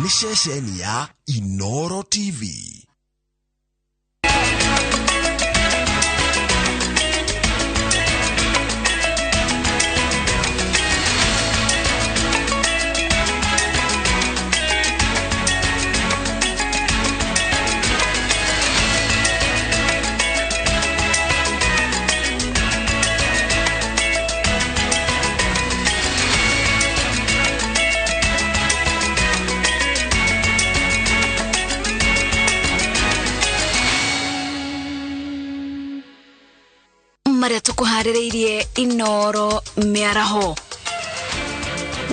Nĩ ceceni ya Inoro TV. Maria tukuharĩrĩirie Inoro mĩaraho.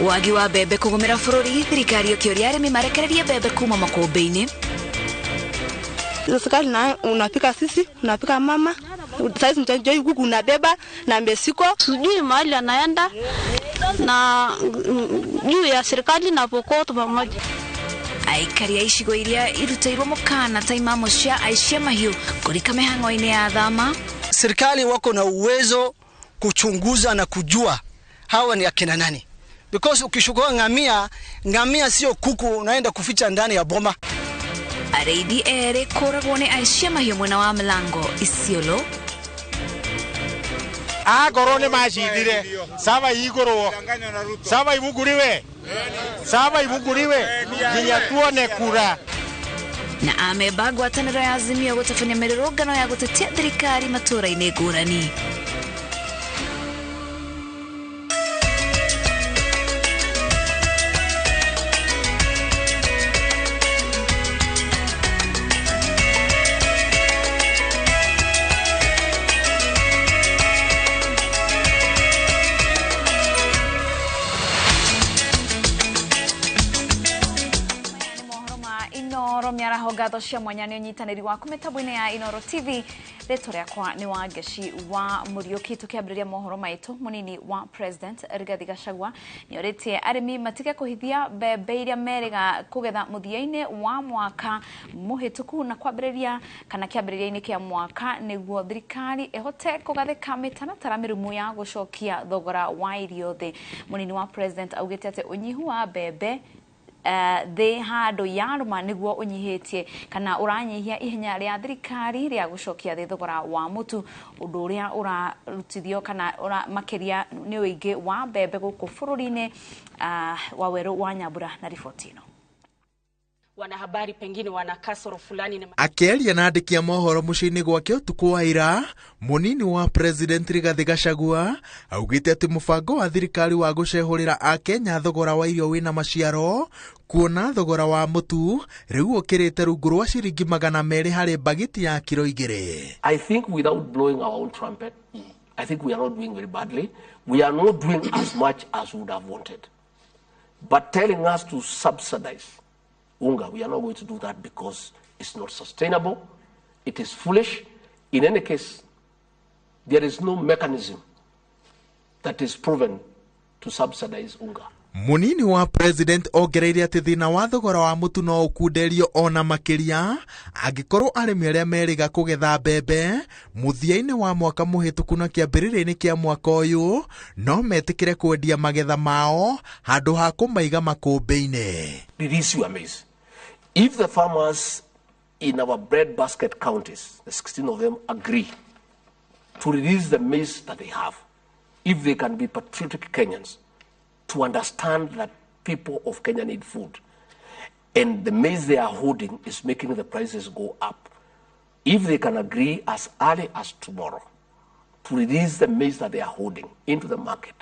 Wagi wa mbembe kũgũmĩra bũrũri, thirikari ĩkĩũria arĩmi marekererie mbembe kuma makũmbĩ-inĩ. Serikali na unapika sisi, unapika mama. Sasa mtajua huku unabeba na mbesiko. Sijui mahali anaenda na juu ya serikali na Pokot pamoja. Aikari a icigo iria irutĩirwo mũkana ta imamo cia aici a mahiũ kũrika mĩhang'o-inĩ ya thama. Serikali wako na uwezo kuchunguza na kujua hawa ni akina nani. Because ukishukua ngamia, ngamia sio kuku unaenda kuficha ndani ya boma. Arĩithi erĩ kũragwo nĩ aici a mahiũ mwena wa Mlango, Isiolo. Akorwo nĩ macindire, saba igũrwo, saba ibuguriwe, saba ibuguriwe, nginya tuone kura. Na amemba ngwatanĩro ya Azimio gũtabania mĩrũrũngano ya gũtetia thirikari matũũra-inĩ ngũrani. Ngatho cia mwanya nĩ ũnyitanĩri waku mĩtambo-inĩ ya Inoro TV. Rĩtwa rĩakwa nĩ Wangeci wa Mũriũki. Tũkĩambĩrĩria mohoro maitũ, mũnini wa President Rigathi Gachagua nĩorĩtie arĩmi matige kũhithia mbembe iria merĩga kũgetha mũthia-inĩ wa mwaka mũhĩtũku na kwambĩrĩria kana kĩambĩrĩria-inĩ kĩa mwaka nĩguo thirikari ĩhote kũgathĩka mĩtaratara mĩrũmu ya gũcokia thogora wa irio thĩ. Mũnini wa President augĩte atĩ ũnyihu wa mbembe thĩ handũ yarũma nĩguo ũnyihĩtie kana ũranyihia ihenya rĩa thirikari rĩa gũcokia thĩ thogora wa mũtu, ũndũ ũrĩa ũrarutithio kana makĩria nĩ ũingĩ wa mbembe gũkũ bũrũri-inĩ. Wa Werũ wa Nyambura na riboti ĩno. Wanahabari pengine wana kasoro fulani na akĩaria na andĩki a mohoro mũciĩ-inĩ gwake ũtukũ wa ira, mũnini wa President Rigathi Gachagua augĩte atĩ mũbango wa thirikari wa gũcehũrĩra akenya thogora wa irio wĩna maciaro, kuona thogora wa mũtu rĩu ũkĩrĩte rungu rwa ciringi 200 harĩ bagiti ya kiro 2. I think without blowing our own trumpet, I think we are not doing very badly. We are not doing as much as we would have wanted. But telling us to subsidize unga, we are not going to do that because it's not sustainable. It is foolish. In any case, there is no mechanism that is proven to subsidize unga. Munini wa President ongereire atĩ thĩna wa thogora wa mũtu no ũkunderio ona makĩria angĩkorwo arĩmi arĩa merĩga kũgetha mbembe mũthia-inĩ wa mwaka mũhĩtũku na kĩambĩrĩria-inĩ kĩa mwaka ũyũ no metĩkĩre kwendia magetha mao handũ ha kũmaiga makũmbĩ-inĩ. Release your maize. If the farmers in our breadbasket counties, the 16 of them, agree to release the maize that they have, if they can be patriotic Kenyans, to understand that people of Kenya need food, and the maize they are holding is making the prices go up. If they can agree as early as tomorrow to release the maize that they are holding into the market,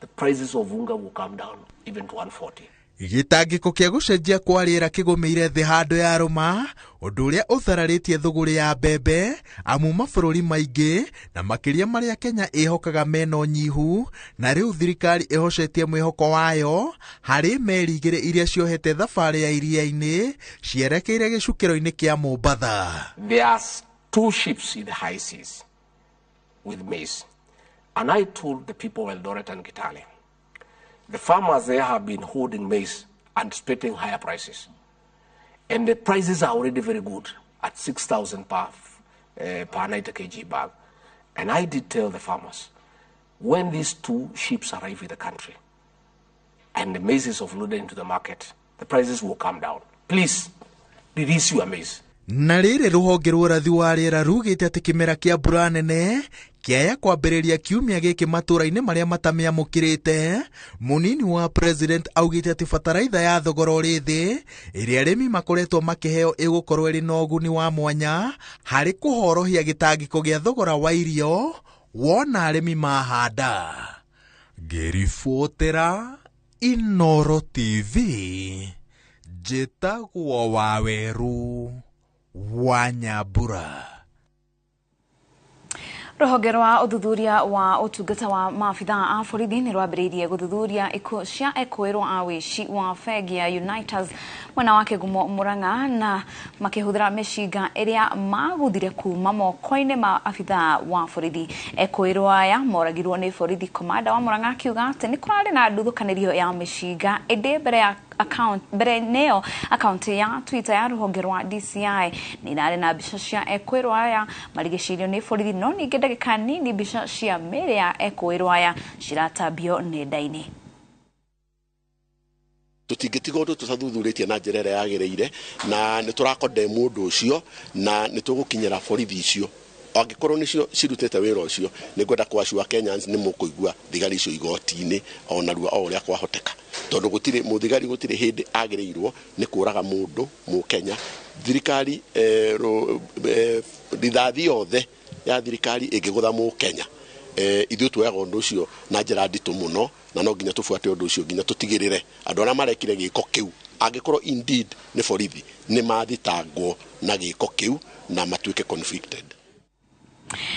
the prices of unga will come down even to 140. Gĩtangĩko kĩa gũcenjia kwa rĩera kĩgũmĩire thĩ handũ ya rũma, ũndũ ũrĩa ũthararĩtie thũgũrĩ ya mbembe amu mabũrũri maingĩ na makĩria marĩa Kenya ĩhokaga mena ũnyihu, na rĩu thirikari ĩhocetie mwĩhoko wayo harĩ meri igĩrĩ iria ciohete thabarĩ ya iria-inĩ cierekeire gĩcukĩro-inĩ kĩa Mombatha. There are two ships in the high seas with maize, and I told the people of Eldoret and Kitale, the farmers there have been holding maize, anticipating higher prices. And the prices are already very good at 6,000 per 90 kg bag. And I did tell the farmers, when these two ships arrive in the country and the maize is offloaded into the market, The prices will come down. Please, release your maize. Na rĩrĩ, rũhonge rwa ũrathi wa rĩera rugĩte atĩ kĩmera kĩa mbura nene kĩaya kwambĩrĩria kiumia gĩkĩ matũra-inĩ marĩa matamĩamũkĩrĩte. Mũnini wa president augĩte atĩ bataraitha ya thogora ũrĩ thĩ ĩrĩa arĩmi makoretwo makĩheo ĩgũkorwo ĩrĩ na ũguni wa mwanya harĩ kũhorohia gĩtangĩko gĩa thogora wa irio wona arĩmi mahanda. Ngĩribotera Inoro TV, njĩtagwo Waweru wa Nyambura. Rũhonge rwa ũthuthuria wa ũtungata wa maabithaa a borithi nĩ rwambĩrĩirie gũthuthuria ikuũ cia ekũĩrwo a wĩici wa bengi ya Unitas mwena wa Kĩgumo Murang'a, na makĩhũthĩra mĩcinga ĩrĩa maguthire kuma moko-inĩ ma abithaa wa borithi. Ekũĩrwo aya moragirwo nĩ borithi. Komanda wa Murang'a akiuga atĩ nĩ kũrarĩ na nduthũkanĩrio ya mĩcinga, ĩndĩ mbere ya account mbere nĩyo akaunti ya Twitter ya rũhonge rwa DCI nĩ irarĩ na mbica cia ekũĩrwo aya marigicĩirio nĩ borithi, no ningĩ ndagĩka nini mbica cia mĩĩrĩ ya ekũĩrwo aya ciratambio nenda-inĩ. Tũtingĩtiga ũndũ tũtathuthurĩtie na njĩra ĩrĩa yagĩrĩire, na nĩ tũrakondemũ ũndũ ũcio na nĩ tũgũkinyĩra borithi icio angĩkorwo nĩcio cirutĩte wĩra ũcio. Nĩ ngwenda kwacua Kenyans nĩ mũkũigua thigari icio igoti-inĩ o narua o ũrĩa kwahoteka, tondũ gũtirĩ mũthigari, gũtirĩ hĩndĩ agĩrĩirwo nĩ kũraga mũndũ mũkenya. Thirikari rithathi yothe ya thirikari ĩngĩgũtha mũkenya, ithuĩ tuoyaga ũndũ ũcio na njĩra nditũ mũno, na no nginya tũbuate ũndũ ũcio nginya tũtigĩrĩre andũ arĩa marekire gĩko kĩu, angĩkorwo indeed nĩ borithi, nĩ mathitangwo na gĩko kĩu na matuĩke convicted.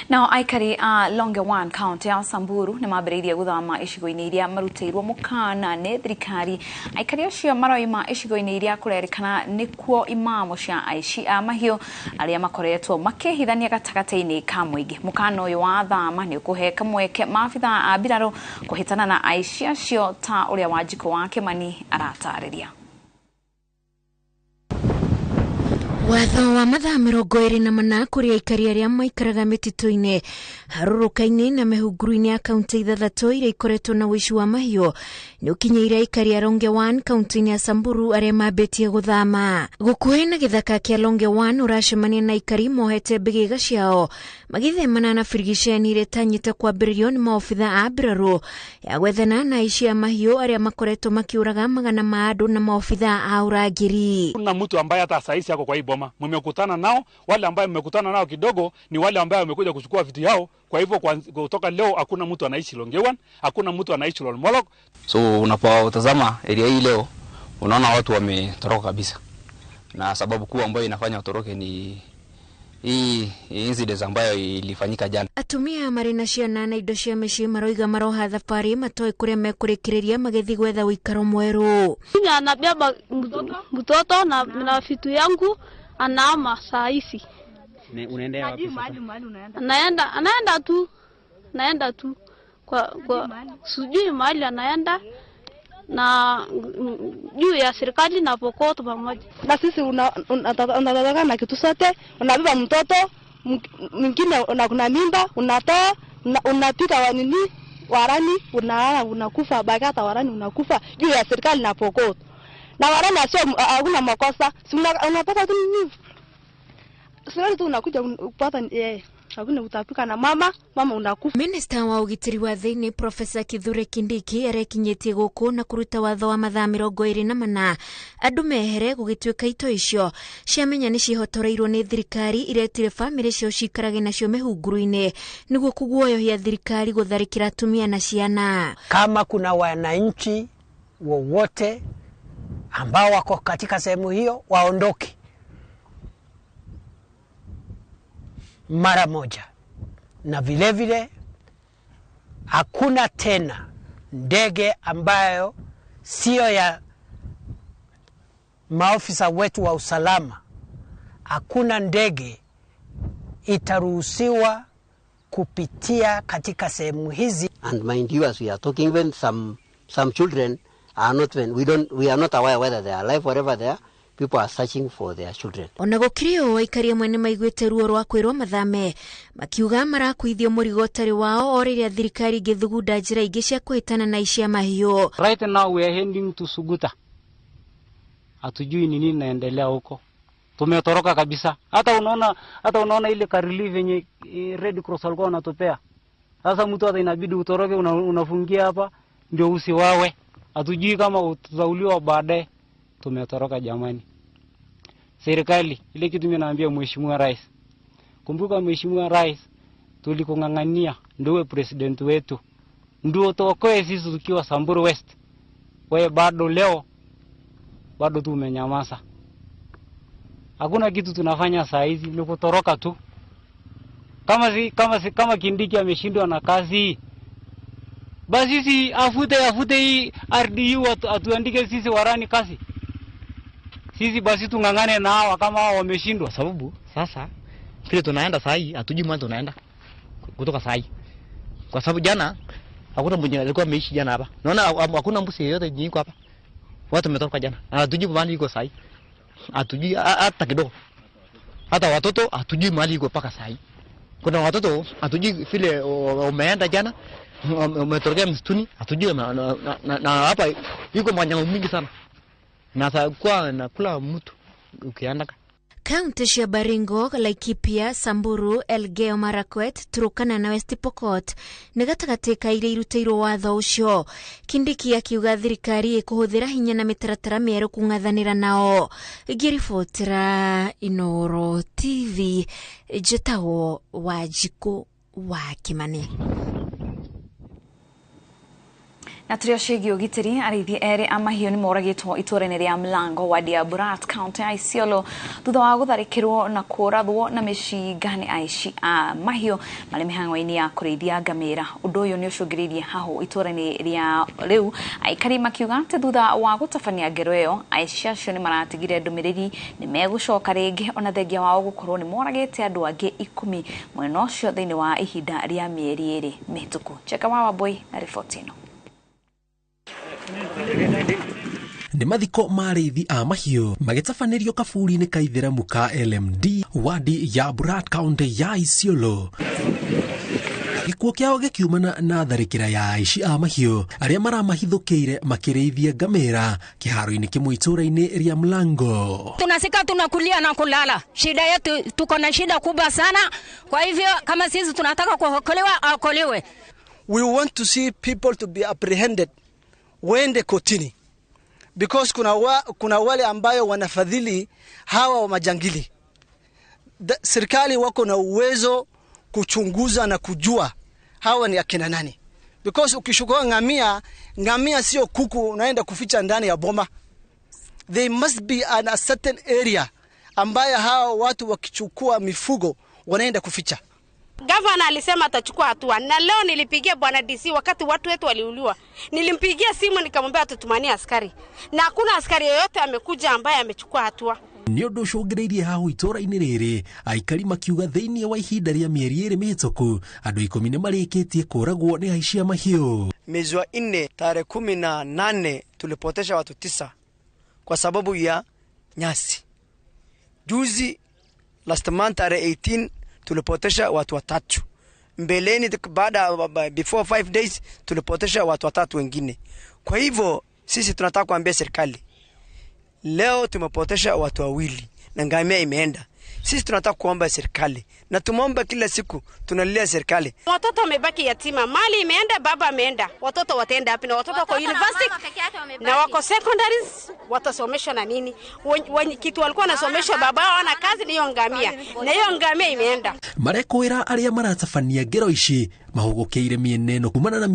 Nao aikari a Longewan, kaunti ya Samburu, nĩ mambĩrĩirie gũthama icigo-inĩ iria marutĩirwo mũkana nĩ thirikari. Aikari acio maroima icigo-inĩ iria kũrerĩkana nĩkuo imamo cia aici a mahiũ arĩa makoretwo makĩhithania gatagatĩ-inĩ ka mũingĩ. Mũkana ũyũ wa thama nĩ ũkũhe kamweke maabithaa a mbirarũ kũhĩtana na aici acio, ta ũrĩa Wanjikũ wa Kĩmani aratarĩria. Watho wa mathaa 24 kũrĩ aikari arĩa maikaraga mĩtitũ-inĩ, harũrũka-inĩ na mĩhunguru-inĩ ya kaunti ithathatũ iria ikoretwo na ũici wa mahiũ nĩ ũkinyĩire aikari a Longewan, kaunti-inĩ ya Samburu, arĩa mambĩtie gũthama. Gũkuhĩ na gĩthaka kĩa Longewan, ũracemania na aikari mohete mbĩgĩga ciao magĩthemana na birigiceni iria ĩtanyĩte kwambĩrĩrio nĩ maobitha a mbirarũ ya gwethana na aici a mahiũ arĩa makoretwo makĩũraga magana ma andũ na maobitha a ũrangĩri. Kuna mtu ambaye hata saa hizi ako kwa hii boma, mmekutana nao. Wale ambaye mmekutana nao kidogo ni wale ambaye wamekuja kuchukua vitu yao. Kwa hivyo kutoka leo hakuna mtu anaishi Longewan, hakuna mtu anaishi Lolmolok. So unapotazama area hii leo, unaona watu wametoroka kabisa, na sababu kuu ambayo inafanya watoroke ni hii incident ambayo ilifanyika jana. Atumia marĩ na ciana na indo cia mĩciĩ maroiga maroha thabarĩ matoĩ kũrĩa mekũrĩkĩrĩria magĩthiĩ gwetha ũikaro mwerũ. Mimi anabeba mtoto na vitu yangu, anaama saa hizi. Unaendea wapi sasa? Anaenda tu. Naenda tu kwa sijui mahali anaenda, na juu ya serikali na Pokot pamoja. Na sisi unataka na kitu sote, unabeba mtoto mwingine, kuna mimba, unatoa, unapika wa nini warani, unalala, unakufa bakata warani, unakufa juu ya serikali na Pokot. Na warani sio hakuna makosa, si unapata tu nini? Serikali tu unakuja kupata hakuna, utapika na mama unakufa. Minista wa ũgitĩri wa thĩinĩ Profesa Kithure Kindiki arekinyĩtie gũkũ na kũruta watho wa mathaa 24 andũ mehere, gũgĩtuĩka ito icio ciamenya nĩ cihotoreirwo nĩ thirikari iretire bamĩrĩ ciao ciikarage nacio mĩhunguru-inĩ nĩguo kũguoyohia thirikari gũtharĩkĩra atumia na ciana. Kama kuna wananchi wowote ambao wako katika sehemu hiyo, waondoke mara moja, na vile vile hakuna tena ndege ambayo sio ya maofisa wetu wa usalama, hakuna ndege itaruhusiwa kupitia katika sehemu hizi. And mind you, as we are talking, even some children are not, we are not aware whether they are alive, wherever they are. People are searching for their children. Ona gũkĩrĩ ũũ, aikari amwe nĩ maiguĩte ruo rwa kwĩrwo mathame, makiuga marakuithio mũrigo ũtarĩ wao o rĩrĩa thirikari ĩngĩthugunda njĩra ingĩ cia kũhĩtana na aici a mahiũ. Right now we are heading to Suguta. Hatujui ni nini naendelea huko. Tumetoroka kabisa. Hata unaona ile karilive yenye Red Cross walikuwa wanatupea. Sasa mtu hata inabidi utoroke, unafungia hapa ndio usiwawe. Hatujui kama utauliwa baadaye. Tumetoroka jamani. Serikali, ile kitu mimi naambia Mheshimiwa Rais. Kumbuka Mheshimiwa Rais, tulikung'ang'ania ndio president wetu. Ndio tuokoe sisi tukiwa Samburu West. Wewe bado leo bado tu umenyamaza. Hakuna kitu tunafanya saa hizi, ni kutoroka tu. Kama Kindiki ameshindwa na kazi, basi sisi afute hii RDU, atuandike sisi warani kazi. Sisi basi tung'ang'ane na hawa kama hao wameshindwa. Sababu sasa vile tunaenda saa hii hatujui mahali tunaenda kutoka saa hii. Kwa sababu jana hakuna mwenye alikuwa ameishi jana hapa. Naona hakuna mbuzi yeyote yenye iko hapa. Watu wametoka jana. Hatujui mahali iko saa hii. Hatujui hata kidogo. Hata watoto hatujui mahali iko mpaka saa hii. Kuna watoto hatujui vile wameenda jana, wametorokea msituni, hatujui na hapa iko manyama mingi sana. Na kwa nakula mtu ukienda. Kaunti cia Baringo, Laikipia, Samburu, Elgeyo Marakwet, Turkana na West Pokot nĩ gatagatĩ ka iria irutĩirwo watho ũcio. Kindiki akiuga thirikari ĩkũhũthĩra hinya na mĩtaratara mĩerũ kũng'athanĩra nao. Ngĩribotera Inooro TV, njĩtagwo Wanjikũ wa Kimani. Na tũrĩ o ciĩgiĩ ũgitĩri, arĩithi erĩ a mahiũ nĩ moragĩtwo itũũra-inĩ rĩa Mlango wadi ya Burat kaunti ya Isiolo thutha wa gũtharĩkĩrwo na kũrathwo na mĩcinga nĩ aici a mahiũ marĩ mĩhang'o-inĩ ya kũrĩithia ngamĩra. Ũndũ ũyũ nĩ ũcũngĩrĩirie hahũ itũũra-inĩ rĩa rĩu, aikari makiuga atĩ thutha wa gũtabania ngero ĩyo aici acio nĩ maratigire ndũmĩrĩri nĩ megũcoka rĩngĩ ona thengia wao gũkorwo nĩ moragĩte andũ angĩ 10 mwena ũcio thĩinĩ wa ihinda rĩa mĩeri 2 mĩhĩtũku. Cheka wa Wambui na riboti ĩno. Nĩ mathiko ma arĩithi a mahiũ magĩtabanĩrio kaburi-inĩ ka ithĩramu ka LMD wadi ya Burat kaunti ya Isiolo. Gĩkuũ kĩao gĩkiumana na tharĩkĩra ya aici a mahiũ arĩa maramahithũkĩire makĩrĩithia ngamĩra kĩharo-inĩ kĩmwe itũũra-inĩ rĩa Mlango. Tunasika tunakulia na kulala. Shida yetu, tuko na shida kubwa sana. Kwa hivyo kama sisi tunataka kuokolewa, aokolewe. We want to see people to be apprehended wende kotini, because kuna wale ambayo wanafadhili hawa wa majangili. Serikali wako na uwezo kuchunguza na kujua hawa ni akina nani, because ukishukua ngamia, ngamia sio kuku unaenda kuficha ndani ya boma. They must be in a certain area ambayo hawa watu wakichukua mifugo wanaenda kuficha. Gavana alisema atachukua hatua, na leo nilipigia bwana DC wakati watu wetu waliuliwa. Nilimpigia simu nikamwambia atutumanie askari, na hakuna askari yoyote amekuja ambaye amechukua hatua. Nĩ ũndũ ũcũngĩrĩirie hahũ itũũra-inĩ rĩrĩ, aikari makiuga thĩinĩ wa ihinda rĩa mĩeri 2 mĩhĩtũku andũ 10 nĩ marĩkĩtie kũragwo nĩ aici a mahiũ. Mwezi wa 4 tarehe 18 tulipotesha watu 9 kwa sababu ya nyasi. Juzi last month tarehe 18 tulipotesha watu 3. Mbeleni baada before 5 days tulipotesha watu 3 wengine. Kwa hivyo sisi tunataka kuambia serikali, leo tumepotesha watu 2 na ngamia imeenda. Sisi tunataka kuomba serikali, na tumeomba kila siku, tunalilia serikali. Watoto wamebaki yatima, mali imeenda, baba ameenda, watoto wataenda wapi? Na watoto wako university na wako secondaries, watasomeshwa na nini? Kitu walikuwa wanasomeshwa baba wao na kazi ni hiyo ngamia, na hiyo ngamia imeenda. Marekwĩra arĩa maratabania ngero ici mahũgũkĩire mĩena ĩno kumana na